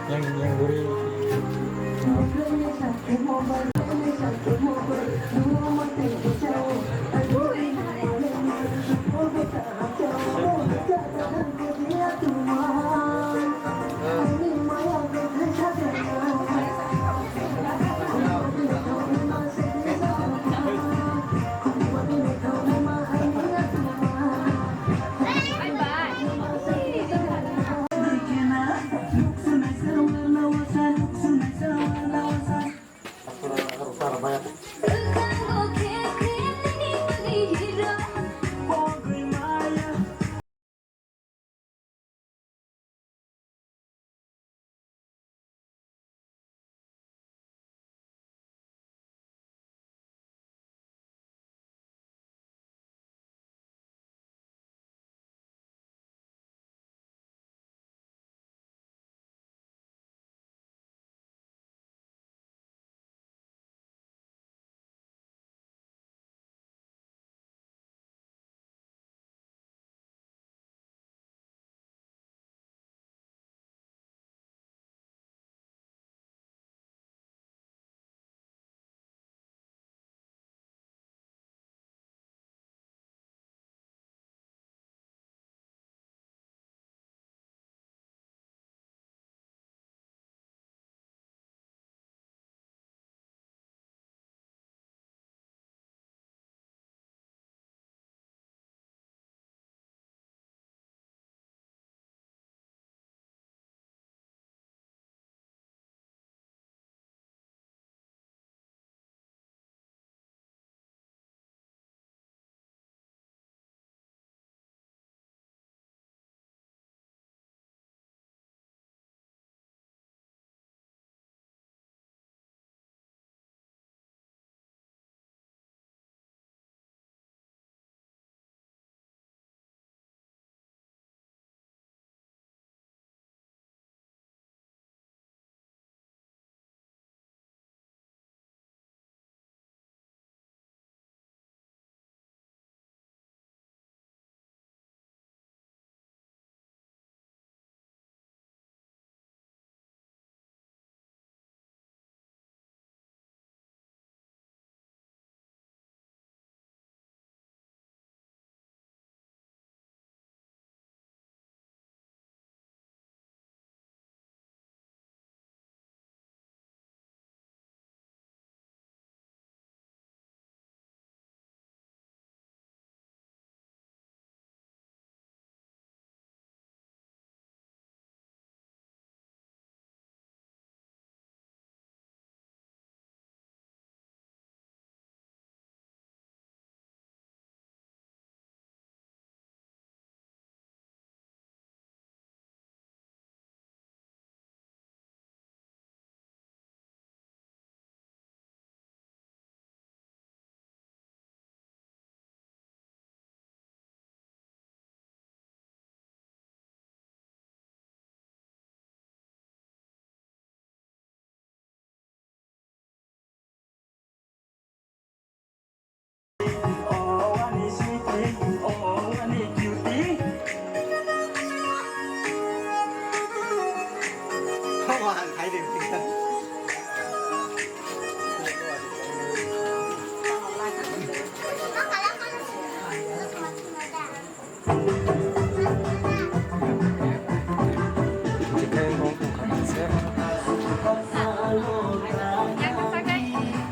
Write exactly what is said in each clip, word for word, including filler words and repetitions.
Yang, yang gurih.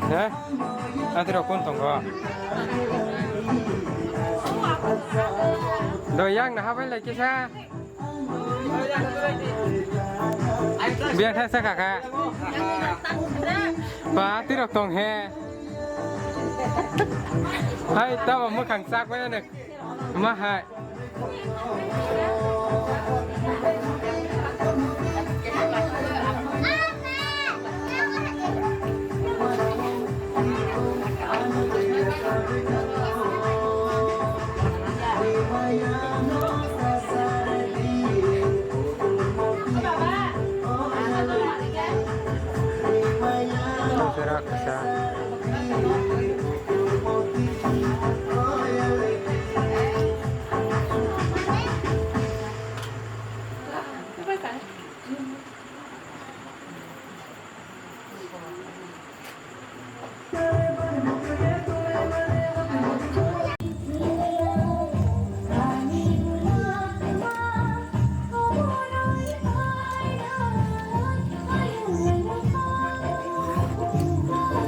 Hah? Nanti rokon tonggo. Do yang naha bai lai kisa. Biang thai sa kaka. Ba, tirok tong he. Hai, tamo mwkhang chakmaya nw. Ma hai.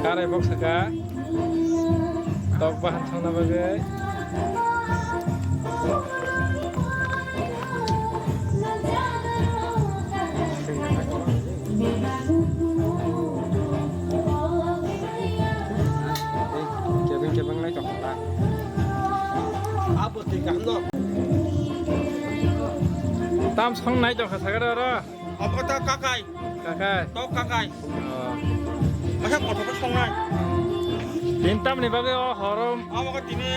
Karai box ka. Tok bahan songna bagwi. Kebeng kebeng lai tong kha. Abo twi kaham no. Tam song nai tong kha sagada oro. Obo to kakai. Kakai. To kakai. Oh. Masa kotor ko songnai. Tin tamni bagwi o horom. Obo ko tini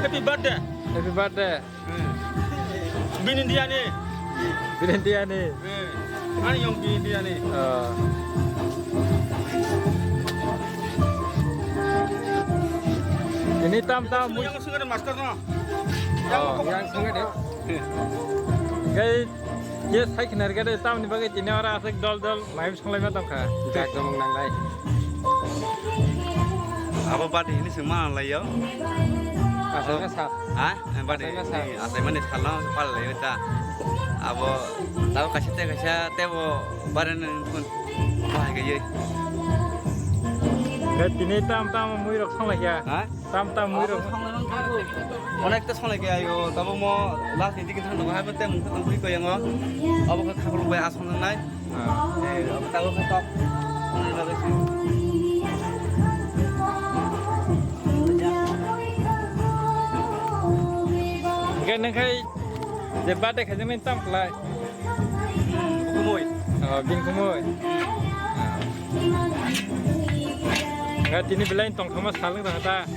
happy birthday. Happy birthday. Hmm. Bini diani. Bini diani. Hmm. Ani yong bini diani. Oh. Ini tam tam. Yang sungai master no. Oh, yang sungai deh. Hmm. Guys, Yes, hai khna rwgade, tamni bagwi tini oro aswk dol dol mai bwswk laima tongkha. Jak jomong nanglai. Abo badi hini se ma laio. Asai ma sa. Ha? Badi. Asai ma sa. Asai mani salno pal laio ta. Abo tabo kaisa te kaisa tebo bare nang kun. Bahai gaiye. Tini tam tam mui rok song laikya. Ha? Tam tam mui rok. Onek ta songlai khe ayo, tabo mo last ni ticket thang nang hai te mung thang bui ko yango. Abo khe khaklu bai asong nang nai. Ah. Eh, abo tabo khe tok. Songlai bagwi se. Hingke nang khai je birthday khaijak nai tam khlai. Kumui. Oh, bini kumui. Ga tini belai tongthokma salwng tong ta.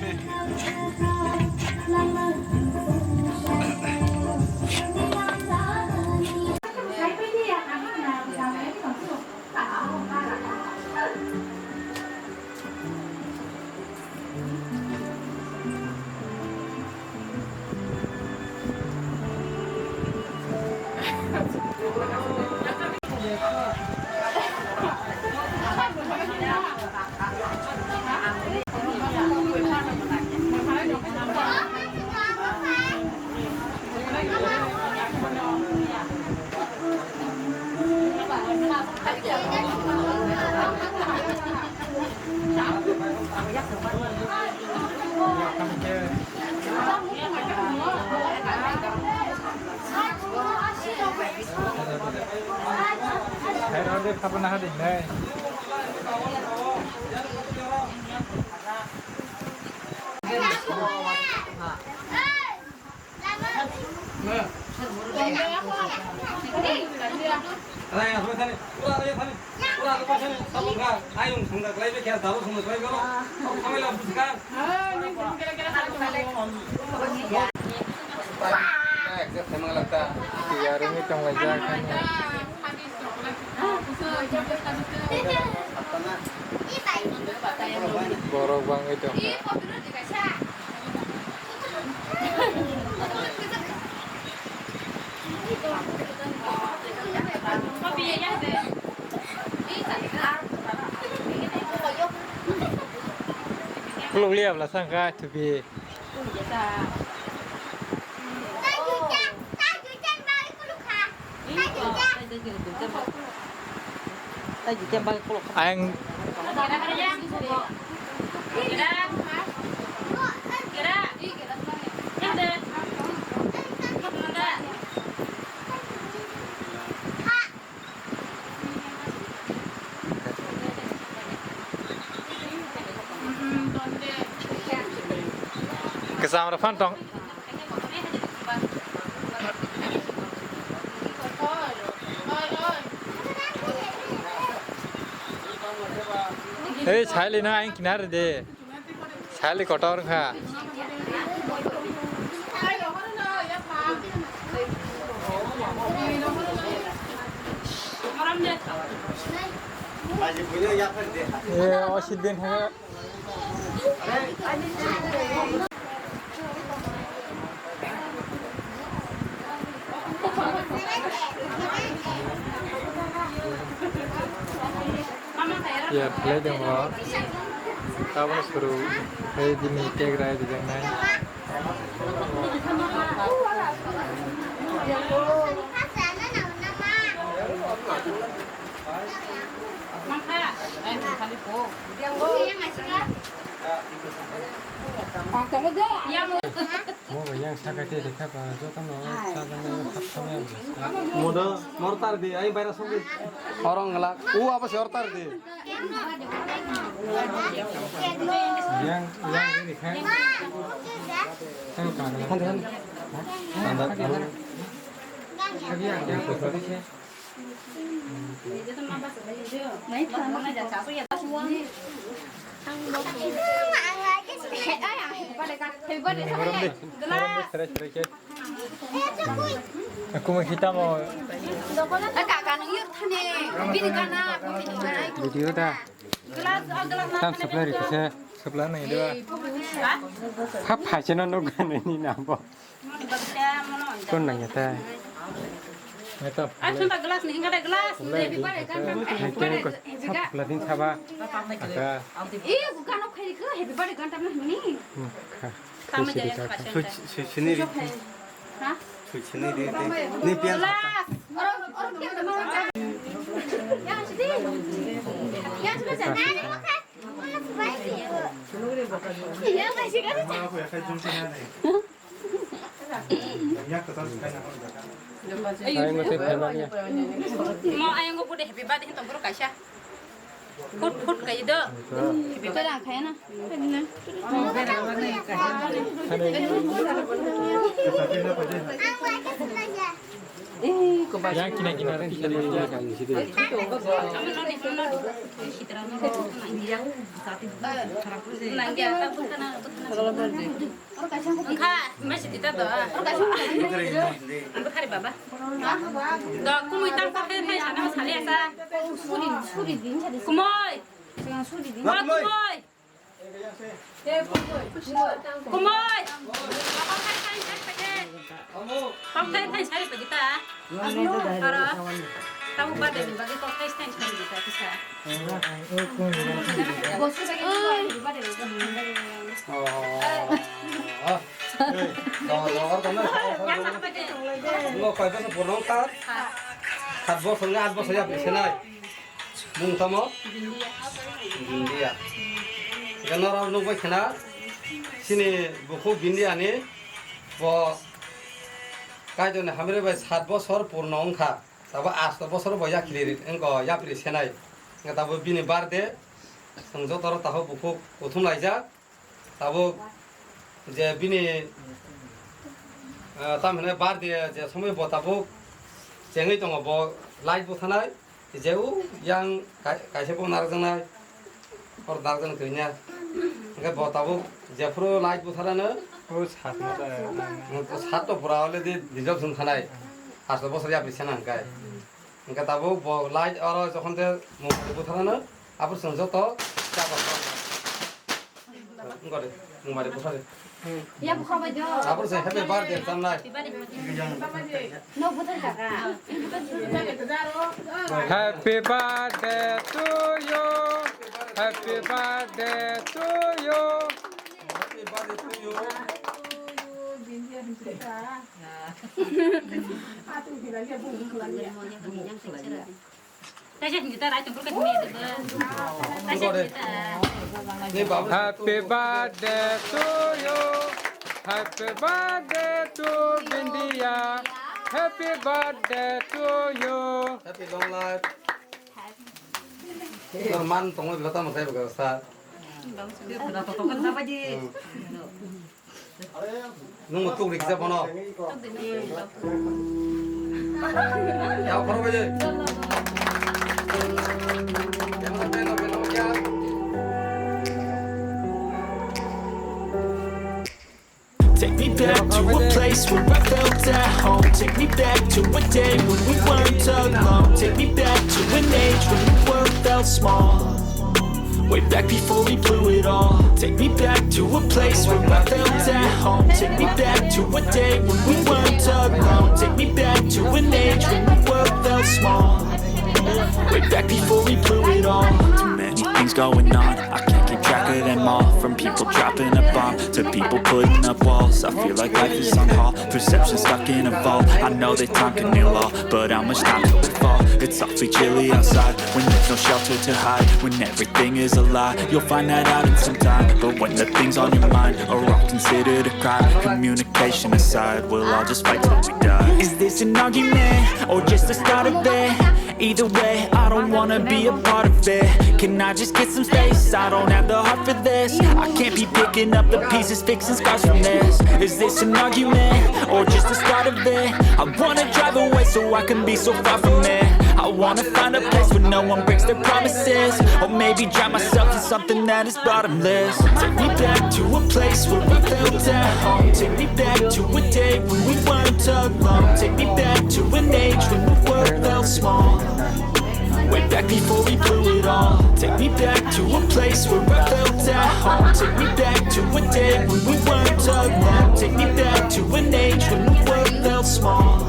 Tiyar wngwi tonglaijak. Borok bangwi tongkha. Khuluk liya bwla sangkha thupi. Ang Jamra phan tong. Ei, saili na aing kinar de. Saili kotor kha. Ei, osi din ha. Ya, play dong, Tabuk suru, play dini, cake rai, dijaknai. Mo bai yang saka te dekha ba joto no sa jang no hap thang ya. Modo mortar di ai baira song di. Orang ngelak. U apa si ortar di? Yang yang ini kan. Kan kan. Kan kan. Kan kan. Yang yang. Aku mau hitam mau. Video da. Tam sebelah itu saya sebelah nih dua. Hap hasilnya nunggu ini nampak. Kon nang ya ta. Neta. Ai, sunda glass ni, ingkade glass. Happy birthday kan, happy birthday. Ladin saba. Aka. Ih, bukan aku kali ke happy birthday kan, tapi ini. Hmm, ka. Tama jaya ka. Sui, sui, sui, sini. Hah? Sui, sini di, di. Ni pian. Glass. Orang, orang dia teman. Yang sini. Yang sini. Yang sini. Mo ayang go bude happy birthday to buru kaisa. Food food kai do. Happy birthday. Kaya na. Yang kina kina. Nang dia tak pun kena. Engkha, masih kita doa. Ang bukhari baba. Do kumui tang kok hai sana sale asa. Kumui. Ma kumui. Kumui. Kok hai hai sai pake. Kok hai hai sai pake ta. Aro, tahu ba de bagi kok hai hai sai pake ta kisa. Oi. Ngo koi bosor purno wngkha? Sat bosor wngkha, at bosor yapri senai. Mung tamo? Bindia. Bindia. Ega norok nukbai khena, chini bukhuk Bindia ni bo Kaitor ni hamri bai sat bosor purno wngkha. Tabo asto bosor bo yakhli wngkha, yapri senai. Wngkha tabo bini birthday. Chwng joto rok takhuk bukhuk kuthum laijak. Tabuk je bini, ah, tam hinwi birthday je somoi bo tabuk chengwi tongo, bo light bwthanai, je o yang kai-, kaisa bo narwkjaknai, hor narwkjaknai twi ya. Hwnkhe bo tabuk jephuru light bwtharano, o sat no da, o sat to pura already dissolve wng thanai, asto bosor yapri sena hwnkhe. Hwnkhe tabuk bo light oro jokhon de mobile bwtharano, aphuru chwng joto chapa. Wngkha de, mobile bwthar de. Ya bwkha bai do. Aphuru chwng happy birthday chamnai. No bwthar kaka. Happy birthday to you. Happy birthday to you. Happy birthday to you. Happy birthday to you. Happy birthday to Bindia. Happy birthday to you. Happy long life. Nor man tongwi bwtamo sai bwkha sa. Nwng tuk riksa bono. Ya, khoro bai. Take me back to a place where I felt at home. Take me back to a day when we weren't alone. Take me back to an age when the world felt small. Way back before we blew it all. Take me back to a place where I felt at home. Take me back to a day when we weren't alone. Take me back to an age when the world felt small. Way back before we blew it all. Too many things going on, I can't keep track of them all. From people dropping a bomb to people putting up walls. I feel like life is on pause. Perception stuck in a vault. I know that time can heal all, but how much time till we fall? It's awfully chilly outside when there's no shelter to hide. When everything is a lie, you'll find that out in some time. But when the things on your mind are all considered a crime, communication aside, we'll all just fight till we die. Is this an argument or just the start of it? Either way, I don't wanna be a part of it. Can I just get some space? I don't have the heart for this. I can't be picking up the pieces, fixing scars from this. Is this an argument or just the start of it? I wanna drive away so I can be so far from it. I wanna find a place where no one breaks their promises. Or maybe drown myself in something that is bottomless. Take me back to a place where I felt at home. Take me back to a day when we weren't alone. Take me back to an age when the world felt small. Way back before we blew it all. Take me back to a place where I felt at home. Take me back to a day when we weren't alone. Take me back to an age when the world felt small.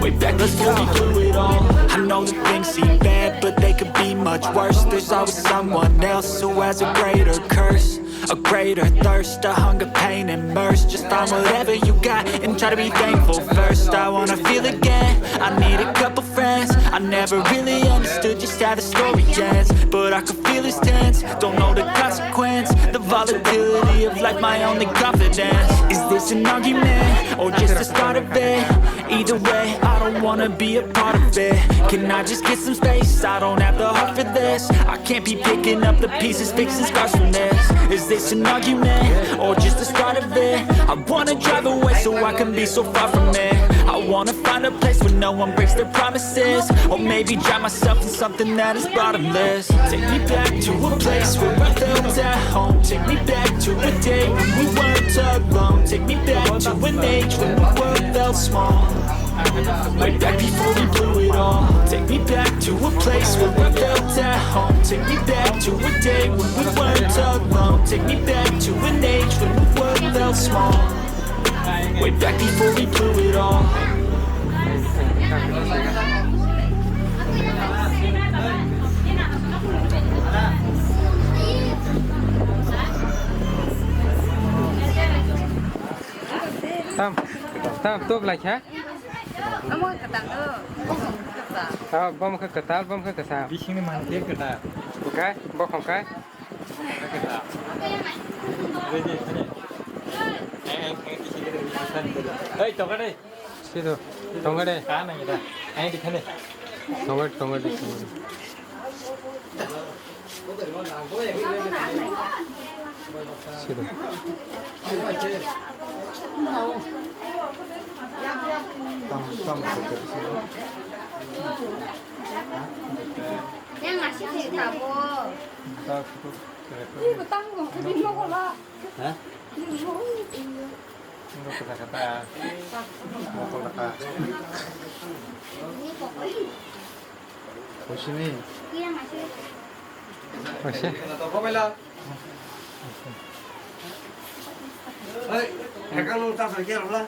Way back before we blew it all. I know that things seem bad, but they could be much worse. There's always someone else who has a greater curse, a greater thirst, a hunger, pain, and mercy. Just find whatever you got and try to be thankful first. I wanna feel again. I need a couple friends. I never really understood just how the story ends, but I could feel it's tense. Don't know the consequence. The volatility of life, my only confidence. Is this an argument or just the start of it? Either way, I don't wanna be a part of it. Can I just get some space? I don't have the heart for this. I can't be picking up the pieces, fixing scars from this. Is this an argument or just the start of it? I wanna drive away so I can be so far from it. I wanna find a place where no one breaks their promises. Or maybe drown myself in something that is bottomless. Take me back to a place where I felt at home. Take me back to a day when we weren't alone. Take me back to an age when the world felt small. Way back before we blew it all. Take me back to a place where I felt at home. Take me back to a day when we weren't alone. Take me back to an age when the world felt small. Way back before we blew it all. Tam, tam, tup lai kha? Omo kwtal do. Kwtal. Ah, bom kha kwtal, bom kha kwtal. Bisingni mankhe kwtal. Hwnkhe, bokhong kha? Kwtal. Ready, ready. Ei, tongkha de. Sido, tongkha de. Ka nang ida. Ei, dikhane. Tongkha, tongkha de, tongkha de. Sido. Tam, tam, tam. Yang masih sih tabo. Ini betang kok, ini mau kolak. Hah? Ini mau. Ini mau kolak kata. Mau kolak kata. Kosini. Iya, masih. Masih. Hei, hekang nung tas lagi ya, Rula.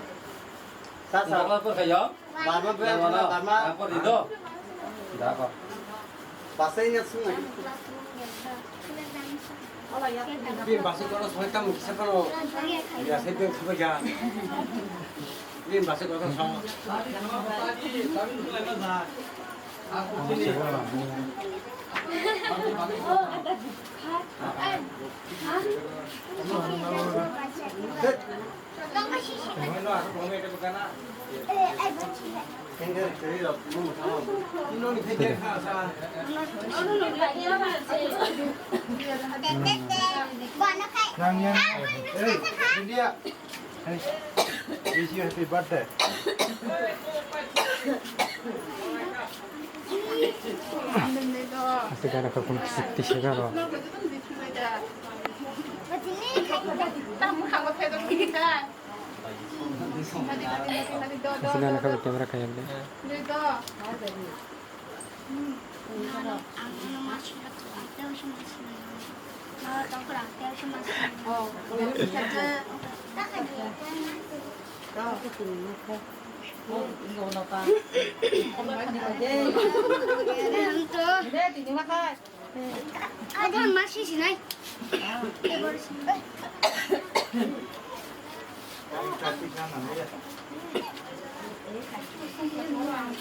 Tas apa pun kayo? Barma, barma, barma. Apa itu? Tidak apa. Pasai ingat semua. Bin basi kono soi tam kisa kono. Ya, saya bin kisa ya. Bin basi kono soi. Yang, yang. Hey, India. Hey, wish you happy birthday. Ate gana ka kun sikti se garo. Ate gana ka camera kaya le. Ada masih sini.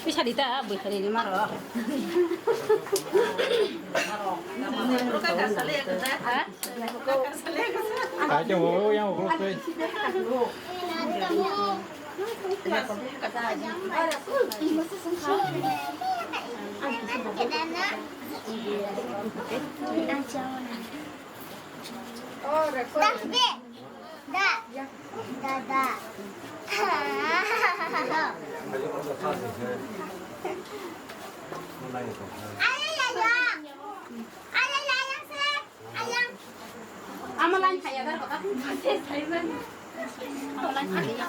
Bisa dita, bisa di mana? Hah? Aja mau yang ukur tuh. Tasbih. Da. Da, da. Ayah, ayah, ayah. Ayah, ayah, ayah, sih. Ayah. Ama lain kaya dar kota. Ama lain kaya.